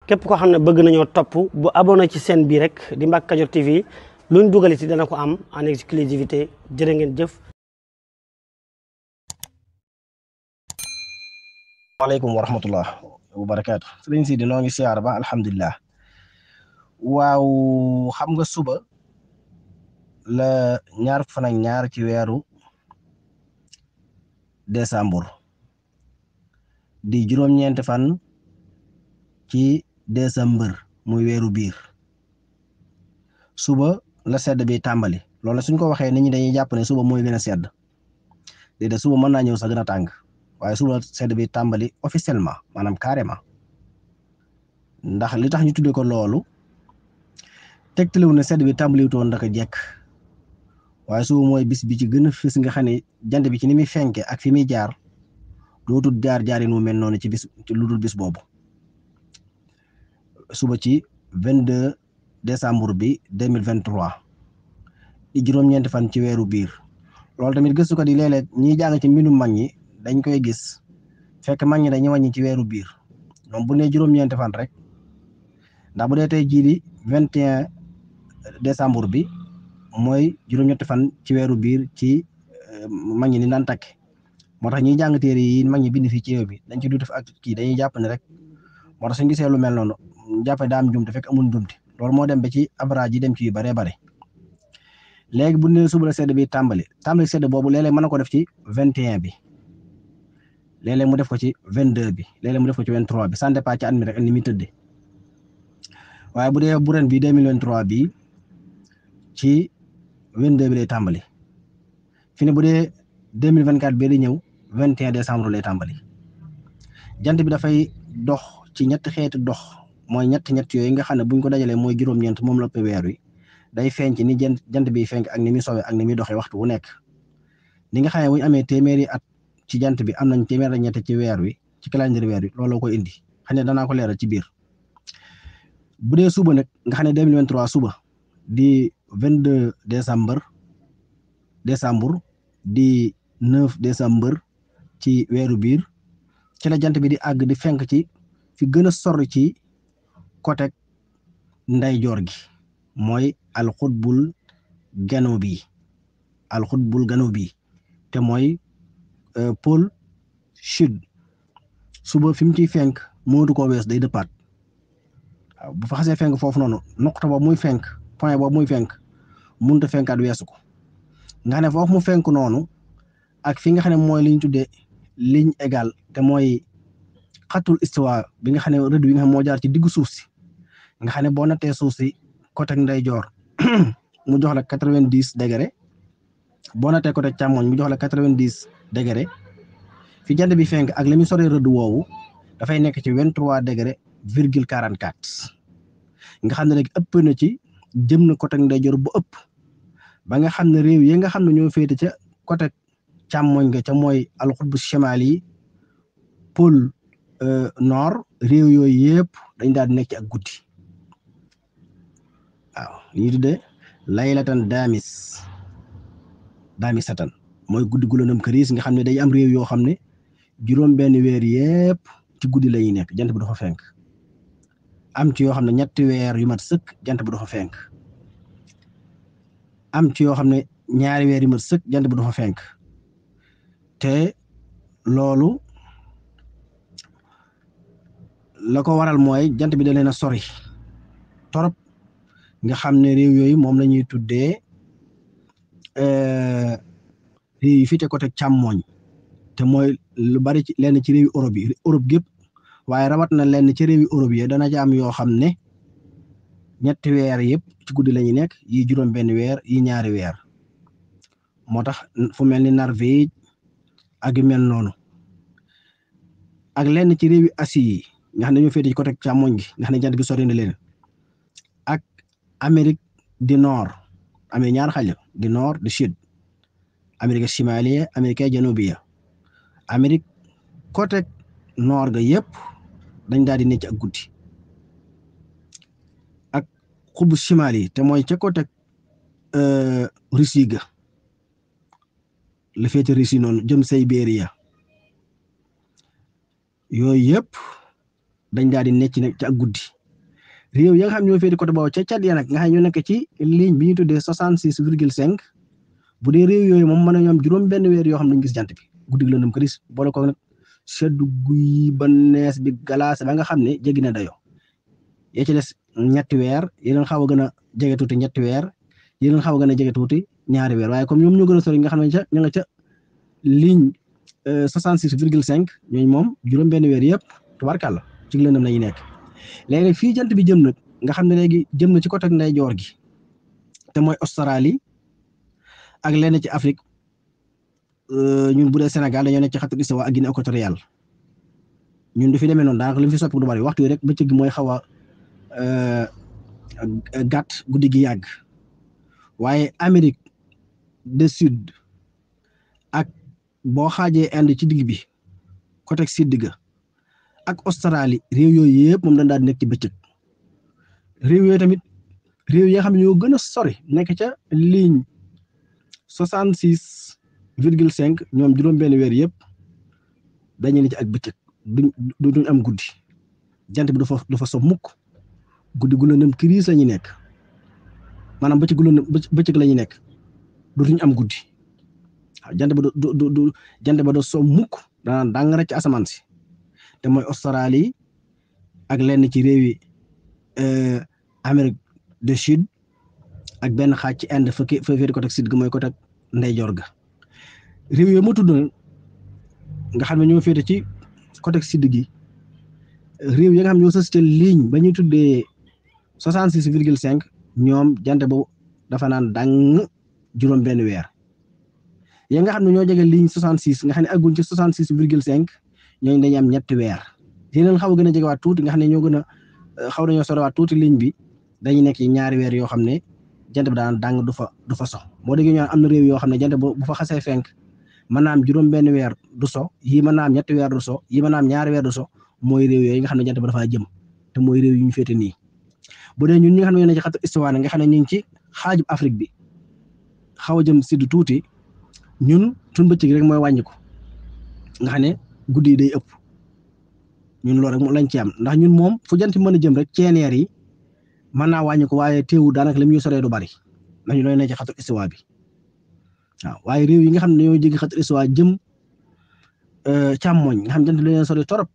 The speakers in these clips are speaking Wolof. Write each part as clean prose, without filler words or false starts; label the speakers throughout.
Speaker 1: képp koo xam ne bëgg nañoo topp bu abonné ci chaîne bi rek di Mbacke Kadior TV luñ dugal ci dana ko am en exclusivité jërë ngeen jëf.
Speaker 2: waaleykum wa rahmatullah wa barakaatu. sëriñ Sidi noo ngi siyaar ba alhamdulilah. waaw xam nga suba la ñaar fan ak ñaar ci weeru décembre di juróom-ñeenti fan ci décembre muy weeru biir suba la sedd bi tàmbali loolu suñ ko waxee nit ñi dañuy jàpp ne suba mooy gën a sedd déedéet suba mën naa ñëw sax gën a tàng waaye suba sedd bi tàmbali officiellement maanaam carrément ndax li tax ñu tuddee ko loolu tegtalewu ne sedd bi tàmbaliwutoon ndaka jekk waaye suba mooy bis bi ci gën a fës nga xam ne jant bi ci ni muy fenke ak fi muy jaar dootul jaarin mu mel noonu ci bis lu dul bis boobu suba ci 22 décembre bi 2023 di juróom-ñeenti fan ci weeru biir loolu tamit gëstukat yi léeg-léeg ñiy jàng ci mbindum mag ñi dañ koy gis fekk mag ñi dañuy wàññi ci weeru biir ñoom bu ne juróom-ñeenti fan rek ndax bu dee tey jii di 21 décembre bi mooy juróom-ñetti fan ci weeru biir ci mag ñi ni naan takk moo tax ñuy jàng téere yi mag ñi bind fii ci yow bi dañ ci du def ak kii dañuy jàpp ne rek moo tax suñ gisee lu mel noonu jàpp ne daa am njumte fekk amul njumte loolu moo dem ba ci abrage yi dem ci yu baree bare léegi bu ne suba la sedd bi tàmbali sedd boobu léeg-léeg mën na ko def ci 21 bi léeg-léeg mu def ko ci 22 bi léeg-léeg mu def ko ci 23 bi ça dépend ci at mi rek ni muy tëddee waaye bu dee bu ren bi 2023 bi ci 22 bi lay tàmbali fi ne bu dee 2024 bi di ñëw 21 décembre lay tàmbali jant bi dafay dox ci ñetti xeeti dox mooy ñett yooyu nga xam ne buñ ko dajalee mooy juróom-ñeent moom la ëpp weer wi day feeñ ci ni jant bi fenk ak ni muy sowe ak ni muy doxee waxtu wu nekk ni nga xam ne bu ñu amee téeméeri at ci jant bi am nañ téeméer ak ñett ci weer wi ci calendrier weer wi looloo koy indi xam ne danaa ko leeral ci biir bu dee suba nag nga xam ne 2023 suba di 22 décembre di 9 décembre ci weeru biir ci la jant bi di àgg di fenk ci fi gën a sori ci côté ndeyjoor gi mooy alxutbul ganubi te mooy pôle sud suba fi mu ciy fenk moodu ko wees day dëppaat waaw bu fa xasee fenk foofu noonu noqta boobu muy fenk point boobu muy fenk mënut a fenkaat weesu ko nga xam ne foofu mu fenk noonu ak fi nga xam ne mooy li ñu tuddee ligne égale te mooy xatul istiwa bi nga xam ne rëdd bi nga xam moo jaar ci diggu suuf si nga xam ne boo nattee suuf si côté ndeyjoor mu jox la 90 degré boo nattee côté càmmoñ mu jox la 90 degré fi jant bi fenk ak li muy sore rëdd woowu dafay nekk ci 23 degré virgule 44 nga xam ne léegi ëpp na ci jëm na côté ndeyjoor bu ëpp ba nga xam ne réew yi nga xam ne ñoo féete ca côté càmmoñ nga ca mooy alxutbu shimaali yi pôle nord réew yooyu yëpp dañ daal di nekk ci ak guddi waaw li ñuy tuddee laylatan daamisatan mooy guddi gu lëndëm këriis nga xam ne day am réew yoo xam ne juróom benn weer yëpp ci guddi la ñuy nekk jant bi dafa fenk am ci yoo xam ne ñetti weer yu mat sëkk jant bi dafa fenk am ci yoo xam ne ñaari weer yu mat sëkk jant bi dafa fenk te loolu la ko waral mooy jant bi da leen a sori torop nga xam ne réew yooyu moom la ñuy tuddee réew yi fi te côté càmmooñ te mooy lu bari ci lenn ci réewi Europe yi Europe gépp waaye rawat na lenn ci réewi Europe yi dana ci am yoo xam ne ñetti weer yëpp ci guddi la ñuy nekk yi juróom benn weer yi ñaari weer moo tax fu mel ni Norvège ak yu mel noonu ak lenn ci réewi Asie yi nga xam ne ñoo féete ci côté càmmoñ gi nga xam ne jant bi sori na leen ak Amérique du Nord amee ñaar xaaj du Nord du Sud Amérique chimalienne Amérique janubiya Amérique côté nord ga yëpp dañ daal di nekk ak guddi ak xubu chimali te mooy ca côté Russie ga la féete Russie noonu jëm Sibéria yooyu yëpp dañ daal di nekk ci ak guddi réew ya nga xam ñoo féete côté boobu ca cat ya nag nga xam ñoo nekk ci ligne bi ñu tuddee 66,5 bu dee réew yooyu moom mën na ñoom juróom benn weer yoo xam ne ñu gis jant bi guddi gi lëndëm këris boole ko nag seddu guy ba nees bi galaas ba nga xam ne jéggi na dayoo ya ci des ñetti weer yeneen xaw a gën a jege tuuti ñetti weer yeneen xaw a gën a jege tuuti ñaari weer waaye comme ñoom ñoo gën a sori nga xam ne ña nga ca ligne 66,5 ñooñu moom juróom benn weer yëpp tubaarkàlla ci lëndëm la ñuy nekk léegi nag fii jant bi jëm nag nga xam ne léegi jëm na ci côté ndeyjoor gi te mooy Australie ak lenn ci Afrique ñun bu dee Sénégal dañoo nekk ci xatul istiwa ak Guinée équatoriale ñun du fi demee noonu daanaka li mu fi soppi du bari waxtu wi rek bëccëg gi mooy xaw a gàtt guddi gi yàgg waaye Amérique du Sud ak boo xaajee Inde ci digg bi côté sud ga ak Australie réew yooyu yëpp moom dañ daal di nekk ci bëccëg réew yooyu tamit réew yi nga xam ne ñoo gën a sori nekk ca ligne 66,5 ñoom juróom-benn weer yëpp dañu ne ci ak bëccëg duñ am guddi jant bi du fa so mukk guddi gu lëndëm crise la ñuy nekk maanaam bëccëg gu lëndëm bëccëg la ñuy nekk duñ am guddi waaw jant ba jant ba do so mukk danaan dàng rek ci asamaan si te mooy Australie ak lenn ci réew yi Amérique du Sud ak benn xaaj ci Inde fa féete côté sud ga mooy côté ndeyjoor ga réew yooyu ma tudd nga xam ne ñoo féete ci côté sud gi réew yi nga xam ñoo sës ci ligne ba ñuy tuddee 66,5 ñoom jant boobu dafa naan dang juróom benn weer yi nga xam ne ñoo jege ligne 66 nga xam ne agguñ ci 66,5 ñooñu dañuy am ñetti weer yeneen xaw a gën a jegewaat tuuti nga xam ne ñoo gën a xaw nañoo soriwaat tuuti ligne bi dañuy nekk ci ñaari weer yoo xam ne jant bi daan dàng du fa so moo déggee ñu am na réew yoo xam ne jant bu fa xasee fenk mën naa am juróom benn weer du so yii mën naa am ñetti weer du so yii mën naa am ñaari weer du so mooy réew yooyu nga xam ne jant bi dafaa jëm te mooy réew yu ñu féete nii bu dee ñun ñi nga xam ne ñoo ne ci xatu istiwaa nga xam ne ñu ngi ci xaajub Afrique bi xaw a jëm sud tuuti ñun suñ bëccëg rek mooy wàññi ko nga xam ne guddi yi day ëpp ñun loolu rek lañ ci am ndax ñun moom fu jant mën a jëm rek ceeneer yi mën naa wàññi ko waaye teewul daanaka li muy soree du bari ndax ñu doon ne ci xatu istiwaa bi waaw waaye réew yi nga xam ne ñoo jéggi xatu istiwaa jëm càmmoñ nga xam jant bi leen sori torop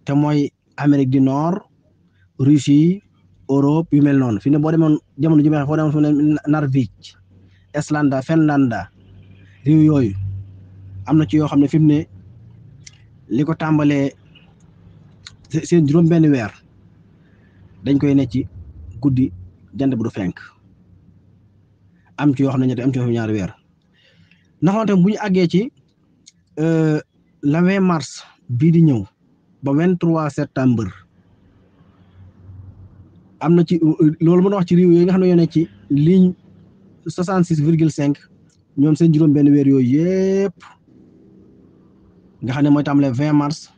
Speaker 2: te mooy Amérique du Nord Russie Europe yu mel noonu fi ne boo demoon jamono ji foo demoon fu ne Norvège Islande Finlande réew yooyu am na ci yoo xam ne fi mu ne li ko tàmbalee seen juróom benn weer dañ koy ne ci guddi jant bu du fenk am ci yoo xam ne ñetti am ci yoo xam ne ñaari weer naxoonte bu ñu àggee ci le 20 mars bii di ñëw ba 23 septembre am na ci loolu mën a wax ci réew yooyu nga xam ne ñoo ne ci ligne 66,5 ñoom seen juróom benn weer yooyu yëpp nga xam ne mooy tàmbalee 20 mars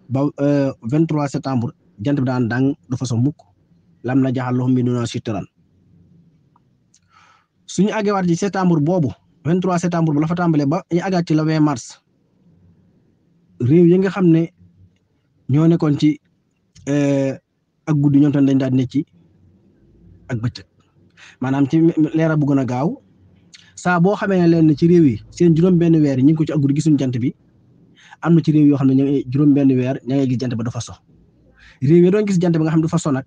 Speaker 2: ba 23 septembre jant bi daan dang du fa so mukk lam na jaxal loxo mbindu na sitran suñu àggewaat ci septembre boobu 23 septembre bu la fa tàmbalee ba ñu àggaat ci le 20 mars réew yi nga xam ne ñoo nekkoon ci ak guddi ñoom tam dañ daal di ne ci ak bëccëg maanaam ci leeral bu gën a gaaw saa boo xamee ne leen ci réew yi seen juróom benn weer yi ñu ngi ko ci ak guddi gisuñu jant bi am na ci réew yoo xam ne ña ngi juróom benn weer ña ngay gis jant ba du fa so réew yi doon gis jant bi nga xam du fa so nag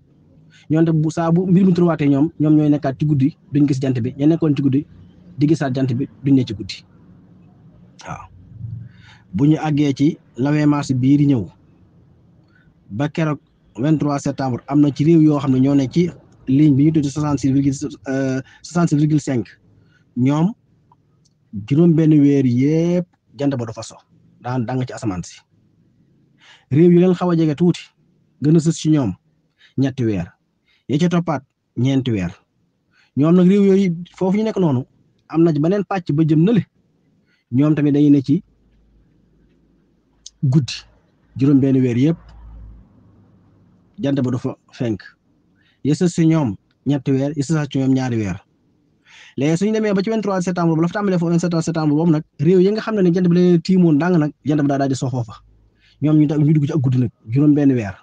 Speaker 2: ñoonte bu saa bu mbir mu turwaatee ñoom ñooy nekkaat ci guddi duñ gis jant bi ña nekkoon ci guddi di gisaat jant bi duñ ne ci guddi waaw bu ñu àggee ci le 20 mars bii di ñëw ba keroog 23 septembre am na ci réew yoo xam ne ñoo ne ci ligne bi ñu tudd 66,5 ñoom juróom benn weer yëpp jant ba du fa so daan dang ci asamaan si réew yi leen xaw a jege tuuti gën a sës ci ñoom ñetti weer ya ca toppaat ñeenti weer ñoom nag réew yooyu foofu ñu nekk noonu am na beneen pàcc ba jëm nale ñoom tamit dañuy ne ci guddi juróom benn weer yëpp jant ba du fa fenk ya sës ci ñoom ñetti weer ya sës ci ñoom ñaari weer léegi suñu demee ba ci 23 septembre bu la fa tàmbalee foofu 27 septembre boobu nag réew yi nga xam ne jant bi leen tiimoon dang nag jant bi daal di so foofa ñoom ñu dugg ci ak guddi nag juróom benn weer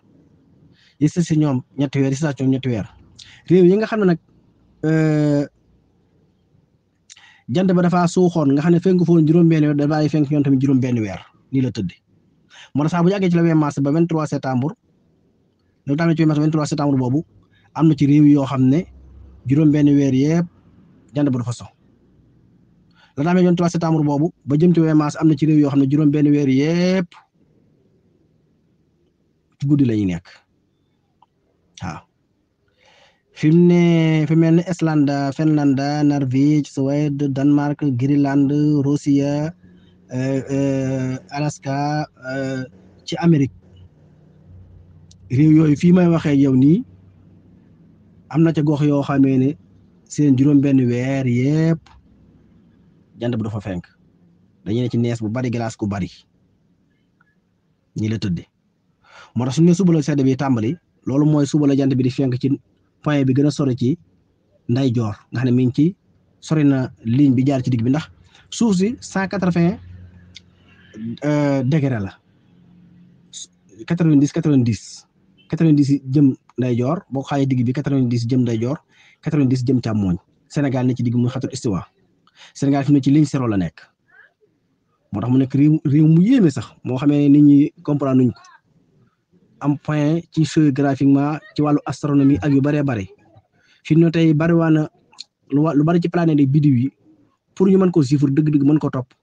Speaker 2: yi si ñoom ñetti weer yi si ñoom ñetti weer réew yi nga xam ne nag jant ba dafa suuxoon nga xam ne fenk foon juróom-benn weer da bàyyi fenk ñoom tamit juróom-benn weer nii la tëdd moo tax saa bu ñu àggee ci le 20 mars ba 23 septembre loolu tamit ci mars 23 septembre boobu am na ci réew yoo xam ne juróom-benn weer yëpp jant ba dafa so la tamit 23 septembre boobu ba jëm ci 20 mars am na ci réew yoo xam ne juróom-benn weer yëpp ci guddi la ñuy nekk waaw fi mu ne fi mel ni Islande Finlande Norvège Suède Danemark Greenland Russie Alaska ci Amérique réew yooyu fii may waxee yow nii am na ca gox yoo xamee ne seen juróom-benn weer yëpp jant bu dafa fenk dañu ne ci nees bu bari glace ku bari ñi la tëdde moo tax su ne suba la sedd bi tàmbali loolu mooy suba la jant bi di fenk ci point bi gën a sori ci ndeyjoor nga xam ne mi ngi ci sori na ligne bi jaar ci digg bi ndax suuf si 180 degré la 90 jëm ndeyjoor boo ko xaajee digg bi 90 jëm ndeyjoor 90 jëm càmmooñ Sénégal ne ci digg muy xatul istiwa Sénégal fi mu ne ci ligne zéro la nekk moo tax mu nekk réew mu yéeme sax moo xamee nit ñi comprendre nuñ ko am point ci géographiquement ci wàllu astronomie ak yu bëree bëri fi mu ne tey bëriwaana lu bëri ci planète yi biddiw yi pour ñu mën koo chiffre dëgg-dëgg mën ko topp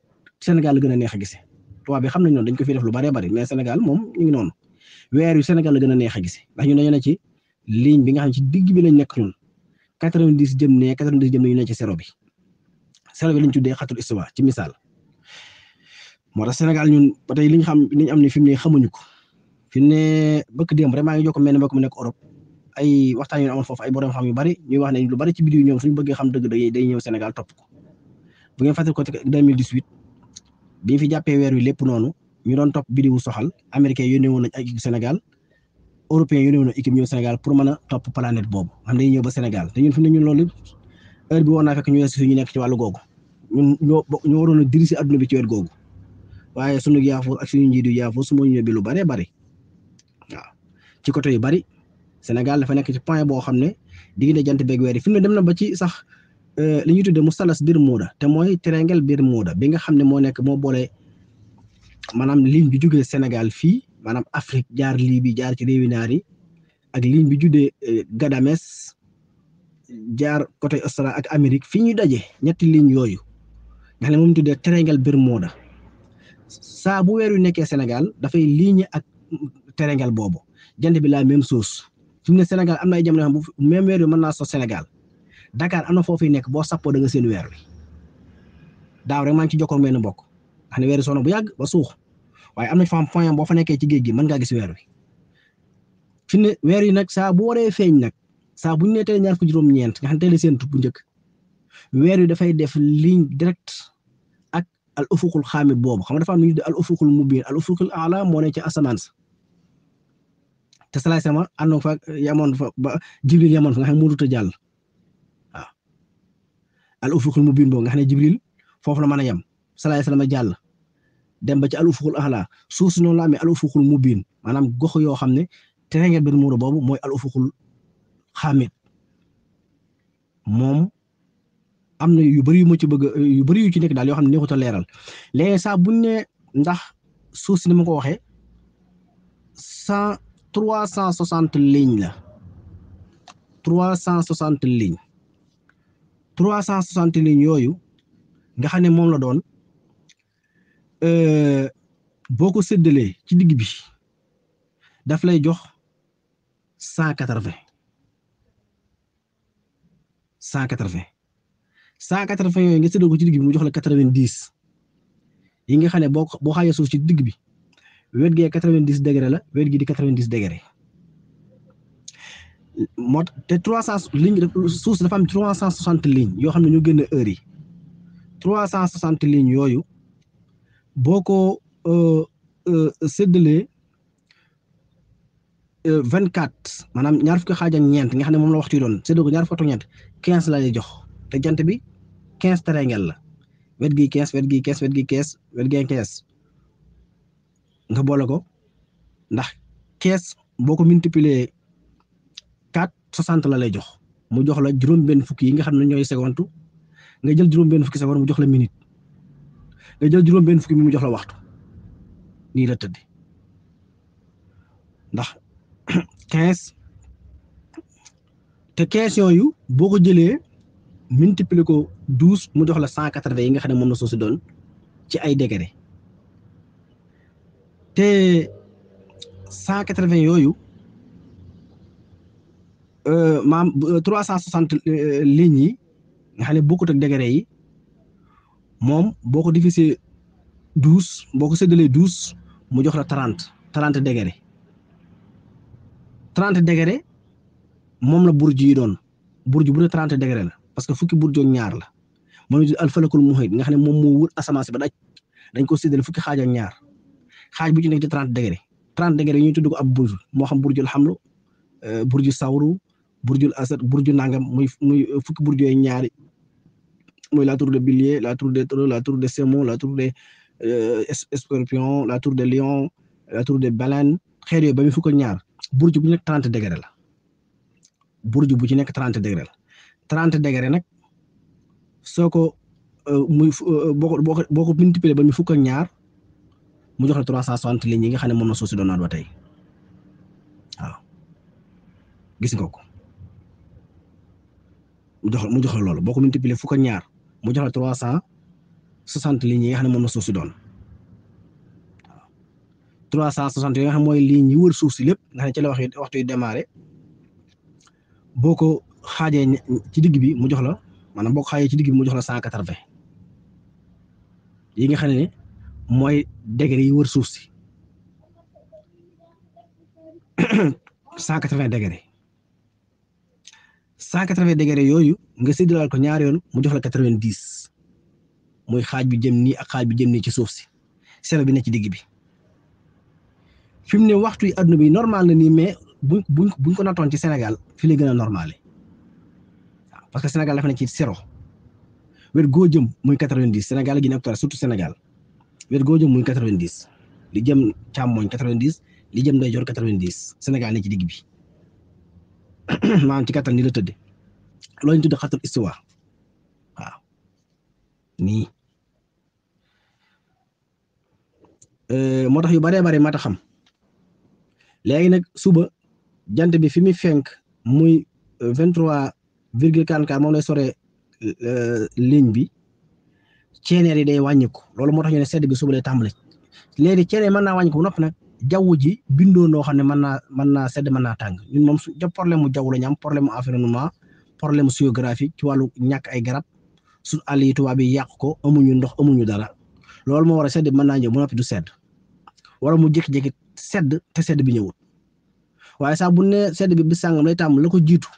Speaker 2: Sénégal la gën a neex a gisee tubaab bi xam nañ noonu dañ ko fi def lu bëree bëri mais Sénégal moom ñu ngi noonu weer yu Sénégal la gën a neex a gisee ndax ñun dañu ne ci ligne bi nga xam ne ci digg bi lañ nekk ñun 90 jëm ne 90 jëm ne ñu ne ci zéro bi lañ tuddee xatul istiwa ci misaal moo tax Sénégal ñun ba tey li ñu xam li ñu am ni fi mu ne xamuñu ko fi mu ne bëkk démb vraiment ngi jokk mel ne mbokk mu nekk Europe ay waxtaan yu amoon foofu ay borom xam yu bari ñuy wax ne lu bari ci biddiw ñoom suñu bëggee xam dëgg day ñëw Sénégal topp ko bu ngeen fàttali ko 2018 bi ñu fi jàppee weer wi lépp noonu ñu doon topp biddiwu soxal américain yónnee woon nañ ay équipe Sénégal européen yónnee woon na équipe ñëw Sénégal pour mën a topp planète boobu xam dañuy ñëw ba Sénégal te ñun fi ne ñun loolu heure bi woon naa fekk ñu weesu fi ñu nekk ci wàllu googu ñun ñoo waroon a diri si adduna bi ci wet googu waaye sunu yaafur ak suñu njiitu yaafur su ma ñëwee bi lu bëree bëri waaw ci côté yu bëri Sénégal dafa nekk ci point boo xam ne diggante jant beeg weer yi fi mu ne dem na ba ci sax li ñuy tuddee musalas Bermuda te mooy triangle Bermuda bi nga xam ne moo nekk moo boole maanaam ligne bi jugee Sénégal fii maanaam Afrique jaar Libye jaar ci réewi naar yi ak ligne bi jugee Gadames jaar côté Australie ak Amérique fi ñuy daje ñetti ligne yooyu nga xam ne moom tuddee triangle Bermuda saa bu weer yu nekkee Sénégal dafay ligne ak triangle boobu jant bi la même chose fi mu ne Sénégal am na ay jamono xam bu même weer yu mën naa sos Sénégal Dakar am na foofu nekk boo sappoo da nga seen weer wi daaw rek maa ngi ci jokkoon benn mbokk xam ne weer wi sono bu yàgg ba suux waaye am na fa point boo fa nekkee ci géej gi mën ngaa gis weer wi fi ne weer yi nag saa bu waree feeñ nag saa bu ñu nee tey ñaar fukki juróom-ñeent nga xam ne tey la seen bu njëkk weer wi dafay def ligne direct ak al ufuqul xaamit boobu xam nga dafa am lu ñuy al ufuqul mubin al ufuqul ala moo ne ci asamaan sa te salaay sama àndoon fa yamoon fa ba Jibril yamoon fa nga xam ne mënut a jàll waaw al ufuqul mubin boobu nga xam ne Jibril foofu la mën a yem salaay sama jàll dem ba ci al ufuqul ala suuf si noonu la amee al ufuqul mubin maanaam gox yoo xam ne triangle Bermuda boobu mooy al ufuqul xaamit moom am na yu bëri yu ma ci bëgg yu bëri yu ci nekk daal yoo xam ne neexut a leeral léegi saa buñ ne ndax suuf si ni ma ko waxee 360 lignes la 360 lignes 360 lignes yooyu nga xam ne moom la doon boo ko séddalee ci digg bi daf lay jox 180 yooyu nga séddal ko ci digg bi mu jox la 90 yi nga xam ne boo xaajee suuf ci digg bi wet gee 90 degré la wet gi di 90 degré moo te 300 lignes suuf si dafa am 360 lignes yoo xam ne ñu génn heure yi 360 lignes yooyu boo ko séddalee 24 maanaam ñaar fukki xaaj ak ñeent nga xam ne moom la waxtu yi doon séddale ko ñaar fukki ak ñeent 15 la lay jox te jant bi 15 triangle la wet gi 15 wet gi 15 wet gi 15 wet gi 15 nga boole ko ndax 15 boo ko multiplier 60 la lay jox mu jox la juróom-benn fukki yi nga xam ne ñooy seconde nga jël juróom-benn fukki seconde mu jox la minute nga jël juróom-benn fukki mu jox la waxtu nii la tëdd ndax 15 te 15 yooyu boo ko jëlee multiplier ko 12 mu jox la 180 yi nga xam ne moom la suuf si doon ci ay degré te 180 yooyu maam 360 lignes yi nga xam ne bokkut ak degré yi moom boo ko diviser 12 boo ko séddalee 12 mu jox la 30 degré 30 degré moom la burj yi doon burj bu ne 30 degré la parce que fukki burj ak ñaar la moom it alfalakul muhit nga xam ne moom moo wër asamaan si ba daj dañ ko séddale fukki xaaj ak ñaar xaaj bu ci nekk ci 30 degré 30 degré yi ñuy tudd ko ab burj moo xam burjul xamlu burju sawru burjul asad burju nangam muy fukki burj yooyu ñaari muy la tour de Bélier la tour de Taureau la tour de Sémon la tour de Scorpion la tour de Lion la tour de Baleine xeer yooyu ba muy fukk ak ñaar burj bu nekk 30 degré la burj bu ci nekk 30 degré la 30 degré nag soo ko muy boo ko multiplier ba muy fukk ak ñaar mu jox la 360 lignes yi nga xam ne moom la suuf si doon naat ba tey waaw gis nga ko mu jox la loolu boo ko multiplier fukk ak ñaar mu jox la 360 lignes yi nga xam ne moom la suuf si doon waaw 360 yi nga xam mooy lignes yi wër suuf si lépp nga xam ne ci la waxtu yi démarré boo ko xaajee ci digg bi mu jox la maanaam boo ko xaajee ci digg bi mu jox la 180 yi nga xam ne mooy degré yi wër suuf si 180 degré 180 degré yooyu nga séddalaal ko ñaari yoon mu jox la 90 muy xaaj bi jëm nii ak xaaj bi jëm nii ci suuf si selo bi ne ci digg bi fi mu ne waxtu yi adduna bi normal na nii mais buñ ko nattoon ci Sénégal fi lay gën a normalé waaw parce que Sénégal dafa ne ci zéro wet goo jëm muy 90 Sénégal gi nekk surtout Sénégal wet goo jëm muy 90 li jëm càmmooñ 90 li jëm ndeyjoor 90 Sénégal ne ci digg bi maanaam ci kattan ni la tëdde loolu ñu tudd xatul istiwa waaw nii moo tax yu baree mat a xam léegi nag suba jant bi fi muy fenk muy 23,44 moom lay sore ligne bi ceeneer yi day wàññiku loolu moo tax ñu ne sedd bi suba lay tàmbale léegi ceeneer mën naa wàññiku bu noppi nag jaww ji bindoo noo xam ne mën naa sedd mën naa tàng ñun moom ja problème mu jaww la ñu am problème mu environnement problème géographique ci wàllu ñàkk ay garab su àll yi tubaab yi yàq ko amuñu ndox amuñu dara loolu moo war a sedd bi mën naa ñëw bu noppi du sedd wala mu jékki-jékki sedd te sedd bi ñëwul waaye sax bu ne sedd bi bis sàngam lay tàmm la ko jiitu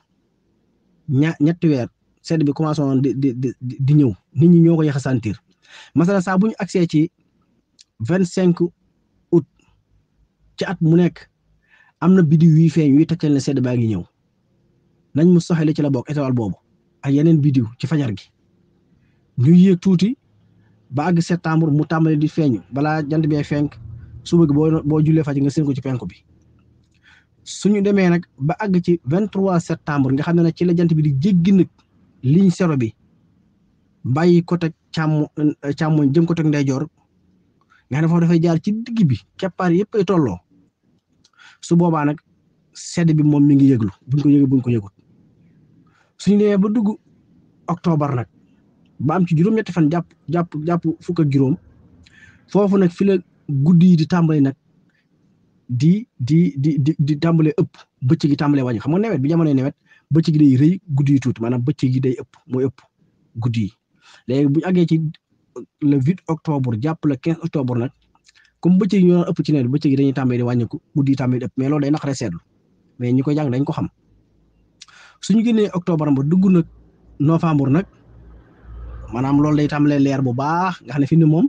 Speaker 2: ñetti weer sedd bi commencé woon di ñëw nit ñi ñoo ko yéex a sentir masala saa bu ñu accès ci 25 août ci at mu nekk am na biddiw yuy feeñ yuy tegtal ne sedd baa ngi ñëw nañ mu soxale ci la bokk étoile boobu ak yeneen biddiw ci fajar gi ñu yéeg tuuti ba àgg septembre mu tàmbali di feeñ balaa jant bee fenk suba gi boo jullee fajar nga seen ko ci penku bi suñu demee nag ba àgg ci 23 septembre nga xam ne nag ci la jant bi di jéggi nag ligne zéro bi bàyyi côté càmmoñ jëm côté ndeyjoor nga xam ne foofu dafay jaar ci digg bi keppaar yëpp ay tolloo su boobaa nag sedd bi moom mi ngi yëglu buñ ko yëgut suñu demee ba dugg octobre nag ba am ci juróom-ñetti fan jàpp fukk ak juróom foofu nag fi la guddi yi di tàmbali nag di tàmbalee ëpp bëccëg gi tàmbalee wàññi xam nga nawet bi jamonoy nawet bëccëg gi day rëy guddi yi tuuti maanaam bëccëg gi day ëpp mooy ëpp guddi yi léegi bu ñu àggee ci le 8 octobre jàpp le 15 octobre nag comme bëccëg yi ñoo ëpp ci nawet bëccëg gi dañuy tàmbalee di wàññiku guddi yi tàmbalee di ëpp mais loolu day naqaree seetlu mais ñi koy jàng dañ ko xam suñu génnee octobre ba dugg nag novembre nag maanaam loolu day tàmbalee leer bu baax nga xam ne fi ni moom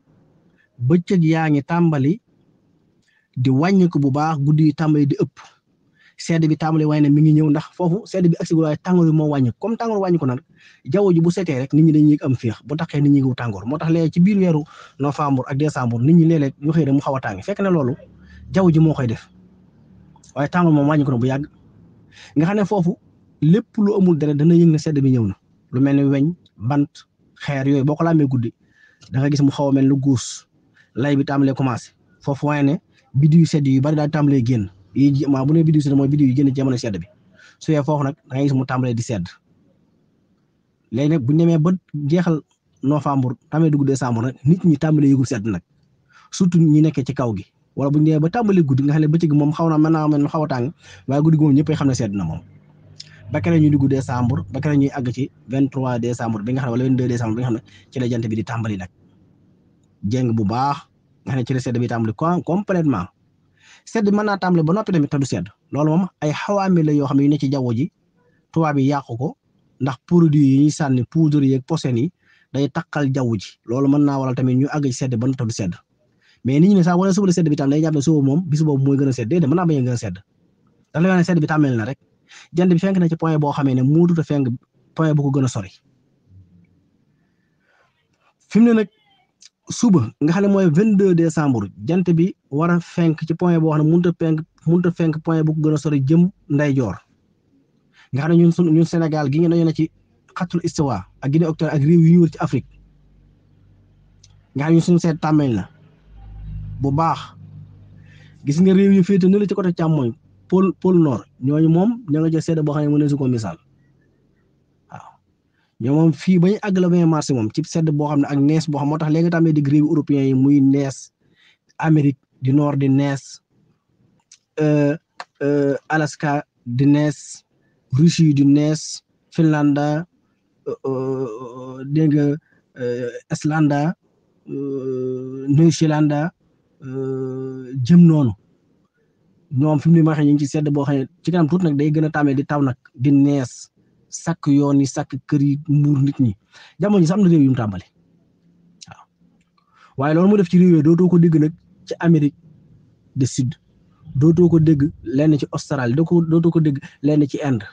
Speaker 2: bëccëg yaa ngi tàmbali di wàññiku bu baax guddi yi tàmbali di ëpp sedd bi tàmbali waaye ne mi ngi ñëw ndax foofu sedd bi agsi waaye tàngoor bi moo wàññiku comme tàngoor wàññiku nag jaww ji bu setee rek nit ñi dañuy am féex bu taxee nit ñi ngi tàngoor moo tax léegi ci biir weeru novembre ak décembre nit ñi léeg-léeg ñu xëy rek mu xaw a tàng fekk ne loolu jaww ji moo koy def waaye tàngoor moom wàññiku na bu yàgg nga xam ne foofu lépp lu amul deret dana yëg ne sedd bi ñëw na lu mel ni weñ bant xeer yooyu boo ko laamee guddi da nga gis mu xaw a mel lu guus lay bi tàmbalee commencé foofu waaye ne biddiw yu sedd yu bari daal tàmbalee génn yi maa bu ne biddiw sedd mooy biddiw yu génn ci jamono sedd bi su yee foofu nag da ngay gis mu tàmbalee di sedd léegi nag bu ñu demee ba jeexal novembre tàmbalee dugg décembre nag nit ñi tàmbalee yëgul sedd nag surtout ñi nekkee ci kaw gi wala bu ñu demee ba tàmbalee guddi nga xam ne bëccëg moom xaw na mën naa mel xaw a tàng waaye guddi gi moom ñëppay xam ne sedd na moom ba keroog ñuy dugg décembre ba keroog ñuy àgg ci 23 décembre bi nga xam ne wala 22 décembre bi nga xam ne ci la jant bi di tàmbali nag jéng bu baax nga xam ne ci la sedd bi tàmbali complètement sedd mën naa tàmbali ba noppi tamit te du sedd loolu moom ay xawaami la yoo xam ne yu ne ci jaww ji tubaab yi yàqu ko ndax produit yi ñuy sànni poudre yeeg posen yi day takkal jaww ji loolu mën naa waral tamit ñu àgg ci sedd ba te du sedd mais nit ñi ne sax wala suba la sedd bi tam day jàpp ne suba moom bis boobu mooy gën a sedd déedéet mën naa bañ a gën a sedd dafa lay wax ne sedd bi tàmmel na rek jant bi fenk na ci point boo xamee ne moo tuta fenk point bu ko gën a sori fi mu ne nag suba nga xam ne mooy 22 décembre jant bi war a fenk ci point boo xam ne mënut a fenk point bu ko gën a sori jëm ndeyjoor nga xam ne ñun Sénégal gi nga dañu ne ci xatul istiwa ak Guinée Équatoriale ak réew yu ñu wër ci Afrique nga xam ne ñun suñu seet tàmmel na bu baax gis nga réew yu féete ne la ci côté càmmoñ pôle nord ñooñu moom ña nga jël sedd boo xam ne mën na su ko misaal waaw ñoo moom fii ba ñu àgg la 20 mars moom ci sedd boo xam ne ak nees boo xam moo tax léegi tamit di réew européen yi muy nees Amérique du Nord di nees Alaska di nees Russie di nees Finlande dégg nga Islande New-Zealand jëm noonu ñoom fi mu ne ma waxee ñu ngi ci sedd boo xam ne ci kanam tuuti nag day gën a tàmmee di taw nag di nees sakk yoon yi sakk kër yi muur nit ñi jamono ji sax am na réew yu mu tàmbali waaw waaye loolu mu def ci réew yooyu dootoo ko dégg nag ci Amérique du Sud dootoo ko dégg lenn ci Australie dootoo ko dégg lenn ci Inde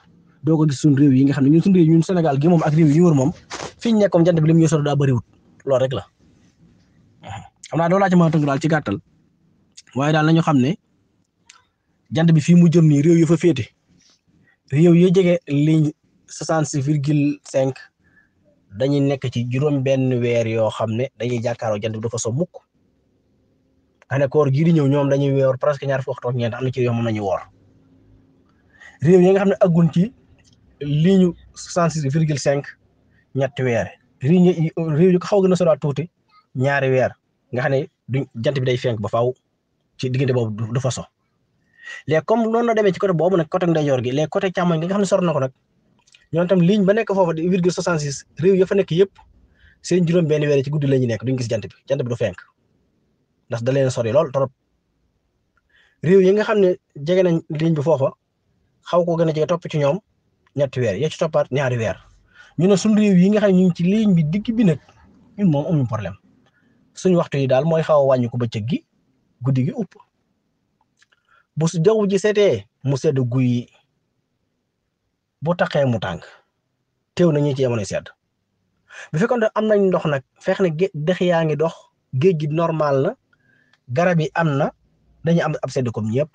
Speaker 2: doo ko gis suñu réew yi nga xam ne ñun suñu réew ñun Sénégal gi moom ak réew yi ñu wër moom fi ñu nekkoon jant bi li mu ñu sori daa bëriwut loolu rek la xam naa doo laa ci mën a tënk daal ci gàttal waaye daal nañu xam ne jant bi fii mu jëm nii réew yu fa féete réew yu jege ligne 66,5 dañuy nekk ci juróom benn weer yoo xam ne dañuy jàkkaaroo jant bi dafa so mukk nga ne koor gii di ñëw ñoom dañuy woor presque ñaar fukki waxtu ak ñeent am na ci réew moom nañu woor réew yi nga xam ne aggun ci ligne 66,5 ñetti weer réew yu ko xaw gën a soraat tuuti ñaari weer nga xam ne duñ jant bi day fenk ba faaw ci diggante boobu du fa so léegi comme noonu la demee ci côté boobu nag côté ndeyjoor gi léegi côté càmmoñ gi nga xam ne sor na ko nag ñoom tam ligne ba nekk foofa di 0,66 réew ya fa nekk yëpp seen juróom benn weer ci guddi la ñu nekk duñ gis jant bi du fenk ndax da leen sori lool trop réew yi nga xam ne jege nañ ligne bi foofa xaw ko gën a jege topp ci ñoom ñetti weer ya ci toppaat ñaari weer ñu ne suñu réew yi nga xam ne ñu ngi ci ligne bi digg bi nag ñun moom amuñu problème suñu waxtu yi daal mooy xaw a wàññi ko bëccëg gi guddi gi upp bu su jaww ji seetee mu sedd guy bu taxee mu tàng teew na ñi ci jamono sedd bu fekkoon ne am nañ ndox nag fex ne dex yaa ngi dox géej gi normal na garab yi am na dañu am ab sedd comme ñëpp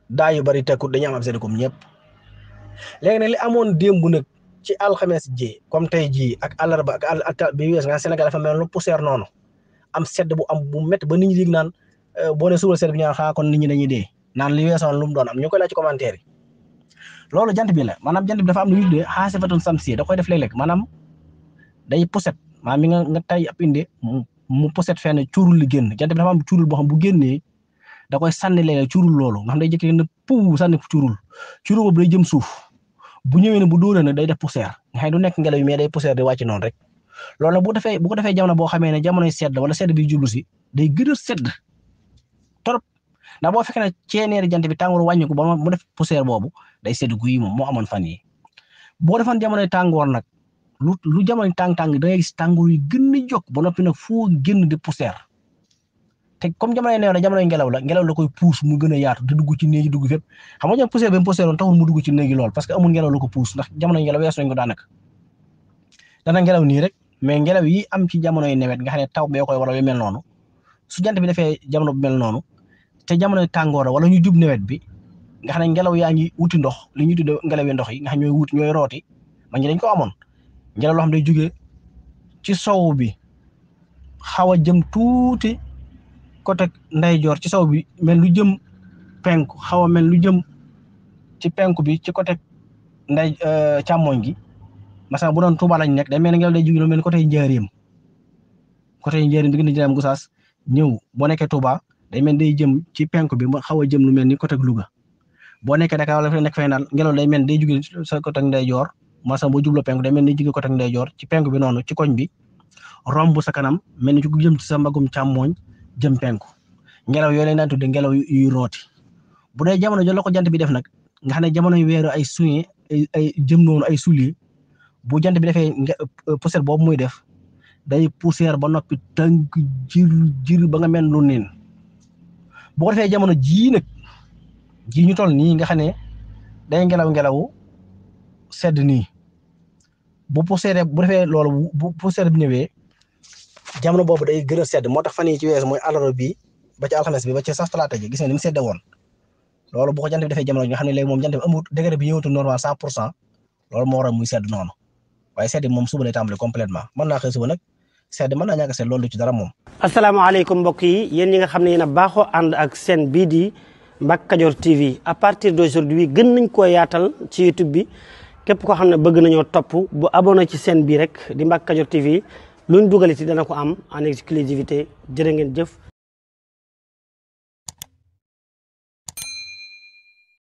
Speaker 2: daa yu bari tekkut dañu am ab sedd comme ñëpp léegi nag li amoon démb nag ci alxames ji comme tey jii ak àllarba ak bi wees nga Sénégal dafa mel lu poussière noonu am sedd bu am bu métti ba nit ñi dig naan boo nee suba sedd bi ñaan xaa kon nit ñi dañuy dee naan li weesoon lu mu doon am ñu koy laaj ci commentaire yi loolu jant bi la maanaam jant bi dafa am lu ñuy tuddee xaasifatun samsiyya da koy def léeg-léeg maanaam day poset maanaam mi nga tay ab inde mu poset fenn cuurul li génn jant bi dafa am cuurul boo xam bu génnee da koy sànni léeg-léeg cuurul loolu nga xam day jëkkee ne pou sànni cuurul boobu day jëm suuf bu ñëwee ne bu dóoree nag day def poussière nga xam du nekk ngelaw yi mais day poussière di wàcc noonu rek loolu nag bu ko defee jamono boo xamee ne jamonoy sedd wala sedd bi jublu si day gën a sedd trop ndax boo fekkee ne ceeneeri jant bi tàngoor wàññi ko ba mu def poussière boobu day sedd guy moom moo amoon fan yi boo defoon jamonoy tàngoor nag lu jamono tàng-tàng da ngay gis tàngoor yi gën a jóg ba noppi nag foo génn di poussière te comme jamonoy neew na jamonoy ngelaw la koy puus mu gën a yaatu di dugg ci néeg yi dugg fépp xam nga poussière bi mu poussière woon taxul mu dugg ci néeg yi lool parce que amul ngelaw la ko puus ndax jamonoy ngelaw weesu nañ ko daanaka dana ngelaw nii rek mais ngelaw yi am ci jamonoy nawet nga xam ne taw bee koy waral yu mel noonu su jant bi defee jamono bu mel noonu te jamonoy tàngoor wala ñu jub nawet bi nga xam ne ngelaw yaa ngi wuti ndox li ñuy tuddee ngelaw ndox yi nga xam ñooy rooti mag ñi dañ ko amoon ngelaw loo xam day jóge ci sow bi xaw a jëm tuuti côté ndeyjoor ci sow bi mel lu jëm penku xaw a mel lu jëm ci penku bi ci côté càmmoñ gi masalan bu doon Touba lañ nekk day mel ne ngelaw day jóge lu mel ni côté Njaaréem bi gën a jëm Gosaas ñëw boo nekkee Touba day mel day jëm ci penku bi mu xaw a jëm lu mel ni côté Louga boo nekkee Dakar wala fa nekk fay daal ngelaw day mel day jóge sa côté ndeyjoor masalan boo jubloo penku day mel ni jóge côté ndeyjoor ci penku bi noonu ci koñ bi romb sa kanam mel ni ku jëm ci sa mbagum càmmoñ jëm penku ngelaw yooyu lañ daan tudde ngelaw yu rooti bu dee jamono jo la ko jant bi def nag nga xam ne jamono yu weeru ay suñe ay jëm noonu ay soulier bu jant bi defee poussière boobu muy def day poussière ba noppi tànk jir ba nga mel lu neen bu ko defee jamono jii nag jii ñu toll nii nga xam ne day ngelaw sedd nii bu poussière bu defee loolu bu poussière bi ñëwee jamono boobu day gën a sedd moo tax fan yii ci weesu mooy àllarba bi ba ci alxames bi ba ci sax talaata ji gis nga ni mu sedde woon loolu bu ko jant bi defee jamono nga xam ne léegi moom jant bi amul degré bi ñëwatul normal 100% loolu moo waral muy sedd noonu waaye sedd moom suba lay tàmbali complètement mën naa xëy suba nag sedd mën naa ñàkk a sedd loolu du ci dara moom.
Speaker 1: asalaamaaleykum mbokk yi yéen ñi nga xam ne yéen a baaxoo ànd ak seen bii di Mbacke Kadior TV à partir d'aujourd'hui gën nañ koo yaatal ci YouTube bi képp koo xam ne bëgg nañoo topp bu abonné ci seen bii rek di Mbacke Kadior TV luñ dugal ci dana ko am en exclusivité jërë ngeen jëf.